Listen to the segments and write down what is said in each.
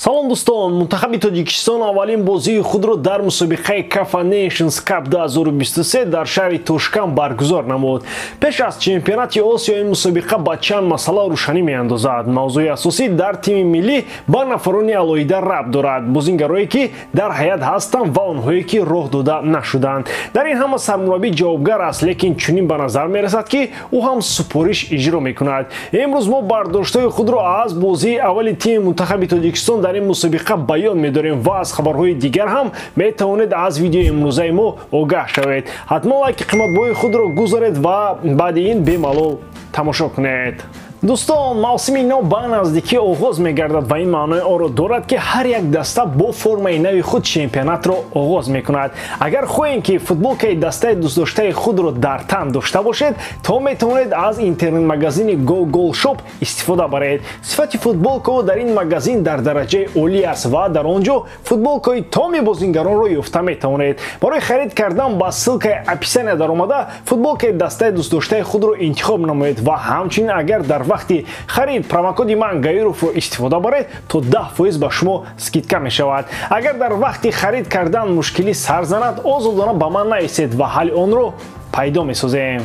Салом дӯстон, мунтахаби Тоҷикистон аввалин бозии худро дар мусобиқаи CAFA Nations Cup 2023 дар шаҳри Тошканд баргузор намуд. Пеш аз чемпионати Осиё ин мусобиқа ба чанд масъала рӯшанӣ меандозад. Мавзӯи асосӣ дар тими миллӣ ба нафарони алоҳида рабт дорад, бозингарое ки дар ҳайат ҳастанд ва онҳое ки роҳ дода нашуданд. Дар ин ҳама сармураббӣ ҷавобгар аст, лекин чунин ба назар мерасад, ки ӯ ҳам супориш иҷро мекунад. Имрӯз мо бардоштҳои худро аз бозии аввали тими мунтахаби Тоҷикистон дар ин мусобиқа баён медорем ва аз хабарҳои дигар ҳам метавонед аз видеои имрӯзаи мо огаҳ шавед. Ҳатман лайки қиматбоҳои худро гузоред ва баъди ин бемалол тамошо кунед. Дӯстон, мавсими нав ба наздикӣ оғоз мегардад ва ин маънои онро дорад, ки ҳар як даста бо формаи нави худ чемпионатро оғоз мекунад. Агар хоҳем, ки футболкаи дастаи дӯстдоштаи худро дар тан дошта бошед, то метавонед аз интернет-магазини Go Shop истифода баред. Сифати футболкаҳо дар ин магазин дар дараҷаи олӣ аст ва дар он ҷо футболкаҳои томи бозингаронро ёфта метавонед. Барои харид кардан ба ссылкаи описания даромада футболкаи дастаи дӯстдоштаи худро интихоб намоед ва ҳамчунин агар дар вақти харид промокоди ман Гаировро истифода баред, то 10% ба шумо скидка мешавад. Агар дар вақти харид кардан мушкилӣ сар занад, озодона ба ман нависед ва ҳалли онро пайдо месозем.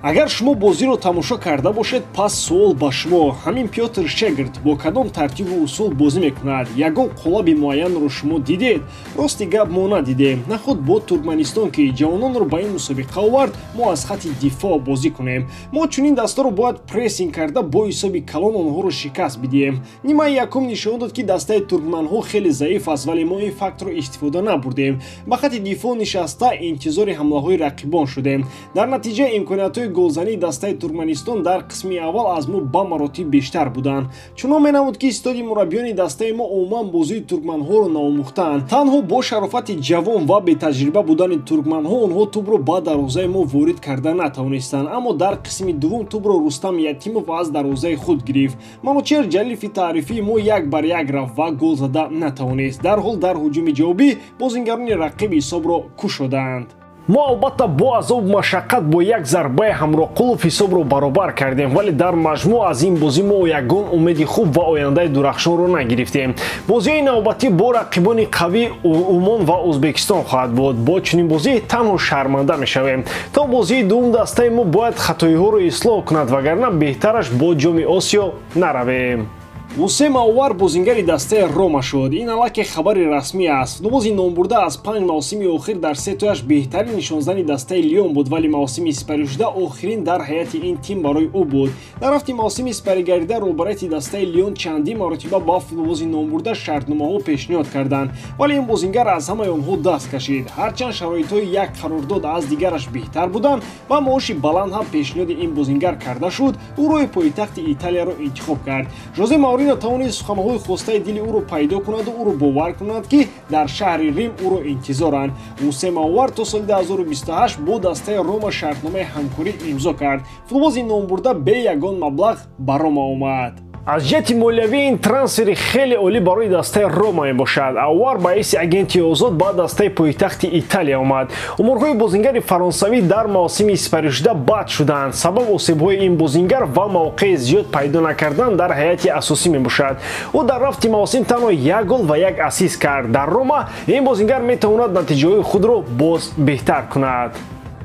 Агар шумо бозиро тамошо карда бошед, пас суол ба шумо: ҳамин Пётр Шегрт бо кадом тартибу усул бозӣ мекунад? Ягон қолаби муайянро шумо дидед? Рости гап, мо надидем. Нахуд бо Туркманистон, ки ҷавононро ба ин мусобиқа овард, мо аз хатти дифоъ бозӣ кунем. Мо чунин дастаро бояд прессинг карда, бо ҳисоби калон онҳоро шикаст бидиҳем. Нимаи якум нишон дод, ки дастаи туркманҳо хеле заиф аст, вале мо ин фактро истифода набурдем. Ба хатти дифоъ нишаста, интизори ҳамлаҳои рақибон шудем. Дар натиҷа имкониятҳои голзании дастаи Туркманистон дар қисми аввал аз мо ба маротиб бештар буданд. Чунон менамуд, ки истоди мураббиёни дастаи мо умуман бозии туркманҳоро наомӯхтаанд. Танҳо бо шарофати ҷавон ва бетаҷриба будани туркманҳо онҳо тӯбро ба дарвозаи мо ворид карда натавонистанд. Аммо дар қисми дуввум тӯбро Рустам Ятимов аз дарвозаи худ гирифт. Манучер Ҷалилови таърифии мо як бар як рафт ва гол зада натавонист. Дарҳол дар ҳуҷуми ҷавобӣ бозингарони рақиб ҳисобро кушоданд. Мо албатта бо азобу машаққат бо як зарбаи Ҳамроқулов ҳисобро баробар кардем, вале дар маҷмӯъ аз ин бозӣ мо ягон умеди хуб ва ояндаи дурахшонро нагирифтем. Бозиҳои навбатӣ бо рақибони қавӣ Умон ва Ӯзбекистон хоҳад буд. Бо чунин бозӣ танҳо шарманда мешавем. То бозии дуввум дастаи мо бояд хатоиҳоро ислоҳ кунад, вагарна беҳтараш бо Ҷоми Осиё наравем. Усем Ауар бозингари дастаи Рома шуд. Ин аллакай хабари расмӣ аст. Футболбози номбурда аз 5 мавсими охир дар сетояш беҳтарин нишонзани дастаи Лион буд, вале мавсими сипаришуда охирин дар ҳайати ин тим барои ӯ буд. Дар рафти мавсими сипаригарида роҳбарияти дастаи Лион чандин маротиба ба футболбози номбурда шартномаҳо пешниҳод карданд, вале ин бозингар аз ҳамаи онҳо даст кашид. Ҳарчанд шароитҳои як қарордод аз дигараш беҳтар буданд ва маоши баланд ҳам пешниҳоди ин бозингар карда шуд, ӯ роҳи пойтахти Италияро интихоб кард. Жозе Мауриньо тавонист суханҳои хостаи дили ӯро пайдо кунаду ӯро бовар кунад, ки дар шаҳри Рим ӯро интизоранд. Усем Ауар то соли 2028 бо дастаи Рома шартномаи ҳамкорӣ имзо кард. Футболбози номбурда бе ягон маблағ ба Рома омад. Аз ҷиҳати молиявӣ ин трансфери хеле олӣ барои дастаи Рома мебошад. Ауар ба ҳайси агенти озод ба дастаи пойтахти Италия омад. Умурҳои бозингари фаронсавӣ дар мавсими сипаришуда бад шуданд. Сабаб осебҳои ин бозингар ва мавқеи зиёд пайдо накардан дар ҳайати асосӣ мебошад. Ӯ дар рафти мавсим танҳо як гол ва як ассист кард. Дар Рома ин бозингар метавонад натиҷаҳои худро боз беҳтар кунад.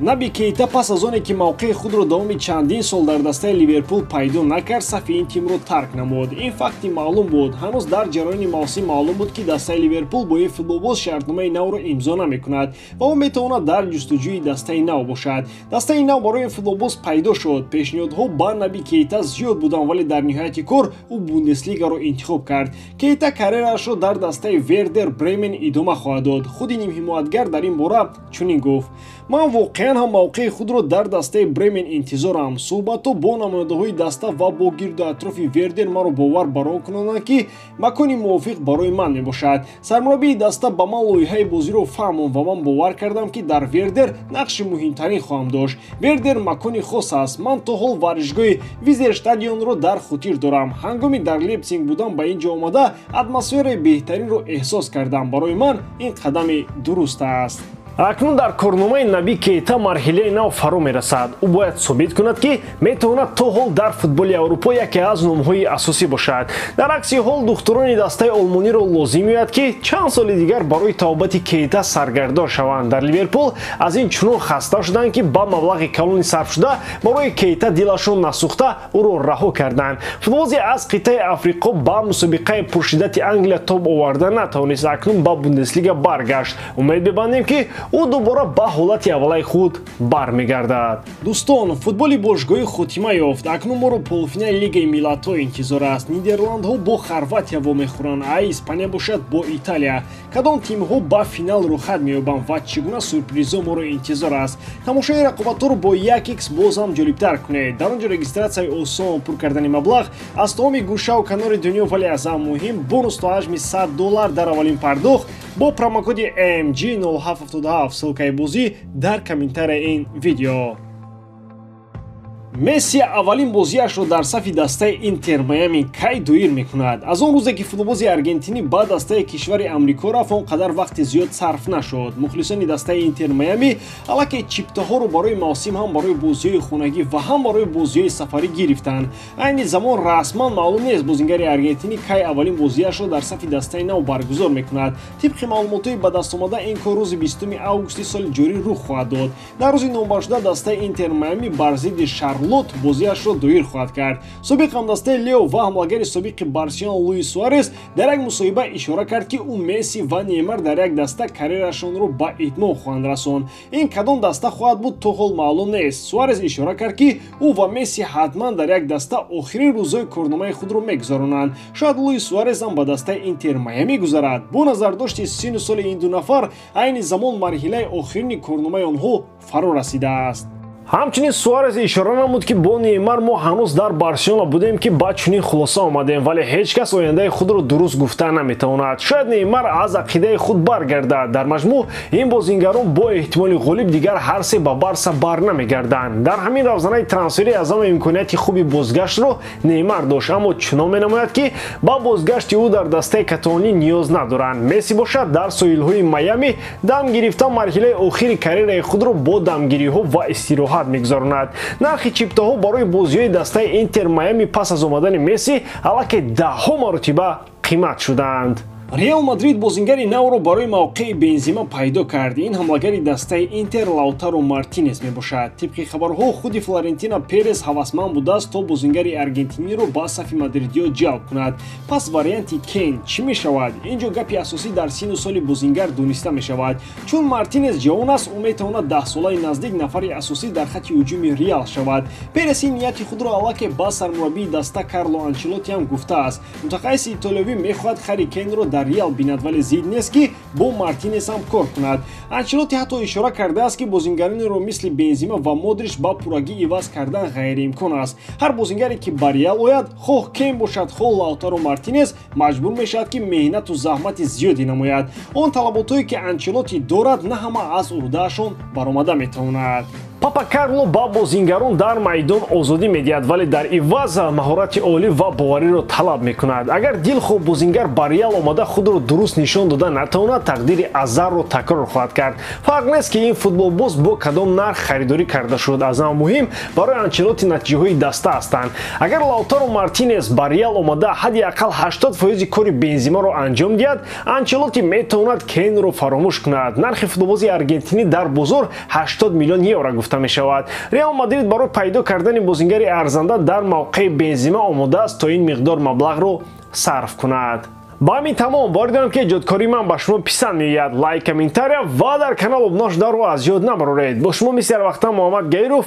Наби Кейта пас аз оне ки мавқеи худро давоми чандин сол дар дастаи Ливерпул пайдо накард, сафи ин тимро тарк намуд. Ин факти маълум буд. Ҳанӯз дар ҷараёни мавсим маълум буд, ки дастаи Ливерпул бо ин футболбоз шартномаи навро имзо намекунад ва ӯ метавонад дар ҷустуҷӯи дастаи нав бошад. Дастаи нав барои ин футболбоз пайдо шуд. Пешниҳодҳо ба Наби Кейта зиёд буданд, вале дар ниҳояти кор ӯ Бундеслигаро интихоб кард. Кейта карьераашро дар дастаи Вердер Бремен идома хоҳад дод. Худи нимҳимоятгар дар ин бора чунин гуфт: ман воқеан ҳам мавқеи худро дар дастаи Бремен интизорам. Суҳбатҳо бо намояндаҳои даста ва бо гирду атрофи Вердер маро бовар барон кунонанд, ки макони мувофиқ барои ман мебошад. Сармураббии даста ба ман лоиҳаи бозиро фаҳмонд ва ман бовар кардам, ки дар Вердер нақши муҳимтарин хоҳам дошт. Вердер макони хос аст. Ман то ҳол варзишгоҳи Визерштадионро дар хотир дорам. Ҳангоми дар Лейпсинг будам, ба ин ҷо омада атмосфераи беҳтаринро эҳсос кардам. Барои ман ин қадами дуруст аст. Акнун дар корномаи Наби Кейта марҳилаи нав фаро мерасад. Ӯ бояд собит кунад, ки метавонад то ҳол дар футболи Аврупо яке аз номҳои асосӣ бошад. Дар акси ҳол духтурони дастаи олмониро лозим меояд, ки чанд соли дигар барои тавбати Кейта саргардон шаванд. Дар Ливерпул аз ин чунон хаста шуданд, ки ба маблағи калони сарфшуда барои Кейта дилашон насӯхта ӯро раҳо карданд. Футболбози аз қитъаи Африқо ба мусобиқаи пуршиддати Англия тоб оварда натавонист, акнун ба Бундеслига баргашт. Умед мебандем, ки ӯ дубора ба ҳолати аввалаи худ бармегардад. Дӯстон, футболи бошгоҳӣ хотима ёфт. Акнун моро полуфинали Лигаи миллатҳо интизор аст. Нидерландҳо бо Хорватия вомехӯранд, а Испания бошад бо Италия. Кадом тимҳо ба финал рӯхат меёбанд ва чӣ гуна сюрпризҳо моро интизор аст? Тамошои рақобатҳоро бо 1x боз ҳам ҷолибтар кунед. Дар он ҷо регистратсияи осон, пур кардани маблағ аз тамоми гӯшаву канори дунё, вале аз ҳам муҳим бонус то ҳаҷми $100 дар аввалин пардохт бо промокоди MG0777. Ссылкаи бозӣ дар комментарияи ин видео. Месси аввалин бозиашро дар сафи дастаи Интер Майами кай доир мекунад? Аз он рӯзе, ки футболбози аргентинӣ ба дастаи кишвари Амрико рафт, он қадар вақти зиёд сарф нашуд. Мухлисони дастаи Интер Майами аллакай чиптаҳоро барои мавсим ҳам барои бозиҳои хонагӣ ва ҳам барои бозиҳои сафарӣ гирифтанд. Айни замон расман маълум нест, бозингари аргентинӣ кай аввалин бозиашро дар сафи дастаи нав баргузор мекунад. Тибқи маълумотҳои ба даст омада, ин кор рӯзи 20 августи соли ҷорӣ рух хоҳад дод. Дар рӯзи номбаршуда дастаи Интер Майами бар зидди Шарлот бозиашро доир хоҳад кард. Собиқ ҳамдастаи Лео ва ҳамлагари собиқи Барселона Луис Суарес дар як мусоҳиба ишора кард, ки ӯ, Месси ва Неймар дар як даста карьерашонро ба итмом хоҳанд расонд. Ин кадом даста хоҳад буд, то ҳол маълум нест. Суарес ишора кард, ки ӯ ва Месси ҳатман дар як даста охирин рӯзҳои корномаи худро мегузаронанд. Шояд Луис Суарес ҳам ба дастаи Интер Майами гузарад. Бо назардошти сину соли ин ду нафар, айни замон марҳилаи охирини корномаи онҳо фаро расидааст. Ҳамчунин Суарес ишора намуд, ки бо Неймар мо ҳанӯз дар Барселона будем, ки ба чунин хулоса омадем, вале ҳеҷ кас ояндаи худро дуруст гуфта наметавонад. Шояд Неймар аз ақидаи худ баргардад. Дар маҷмӯъ ин бозингарон бо эҳтимоли ғолиб дигар ҳар се ба Барса бар намегарданд. Дар ҳамин равзанаи трансферӣ аз ҳама имконияти хуби бозгаштро Неймар дошт, аммо чунон менамояд, ки ба бозгашти ӯ дар дастаи каталонӣ ниёз надоранд. Месси бошад дар соҳилҳои Майами дам гирифта марҳилаи охири карьераи худро бо дамгириҳо ва истироҳат мегузаронад. Нархи чиптаҳо барои бозиҳои дастаи Интер Майами пас аз омадани Месси аллакай даҳҳо маротиба қимат шуданд. Реал Мадрид бозингари навро барои мавқеи Бензима пайдо кард. Ин ҳамлагари дастаи Интер Лаутаро Мартинес мебошад. Тибқи хабарҳо, худи Флорентино Перес ҳавасманд будааст, то бозингари аргентиниро ба сафи мадридиё ҷалб кунад. Пас варианти Кейн чӣ мешавад? Ин ҷо гапи асосӣ дар сину соли бозингар дониста мешавад. Чун Мартинес ҷавон аст, ӯ метавонад даҳсолаи наздик нафари асосӣ дар хати ҳуҷуми Реал шавад. Перес ин нияти худро аллакай ба сармураббии даста Карло Анчелотти ҳам гуфтааст. Мутахассиси итолиёвӣ мехоҳад Хари Кейнро дар Реал бинад, вале зид нест, ки бо Мартинес ҳам кор кунад. Анчелотти ҳатто ишора кардааст, ки бозингаронеро мисли Бензима ва Модрич ба пуррагӣ иваз кардан ғайриимкон аст. Ҳар бозингаре, ки ба Реал ояд, хоҳ Кейн бошад, хоҳ Лаутаро Мартинес, маҷбур мешавад, ки меҳнату заҳмати зиёде намояд. Он талаботҳое, ки Анчелотти дорад, на ҳама аз уҳдаашон баромада метавонад. Папа Карло ба бозингарон дар майдон озодӣ медиҳад, вале дар иваз маҳорати олӣ ва бовариро талаб мекунад. Агар дилхоҳ бозингар ба Реал омада худро дуруст нишон дода натавонад, тақдири Азарро такрор хоҳад кард. Фарқ нест, ки ин футболбоз бо кадом нарх харидорӣ карда шуд. Аз ҳама муҳим барои Анчелотти натиҷаҳои даста ҳастанд. Агар Лаутаро Мартинес ба Реал омада ҳадди ақал 80% кори Бензимаро анҷом диҳад, Анчелотти метавонад Кейнро фаромӯш кунад. Нархи футболбози аргентинӣ дар бозор 80 миллион евро гуфта мешавад. Реал Мадрид барои пайдо кардани бозингари арзанда дар мавқеи Бензима омода аст, то ин миқдор маблағро сарф кунад. Ба ҳамин тамом. Боварӣ дорам, ки эҷодкории ман ба шумо писанд меояд. Лайк, комментария ва дар канал обуна шударо аз ёд набароред. Бо шумо мисли ҳар вақта Муҳаммад Гаиров.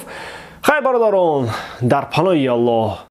Хайр, бародарон, дар паноҳи Аллоҳ.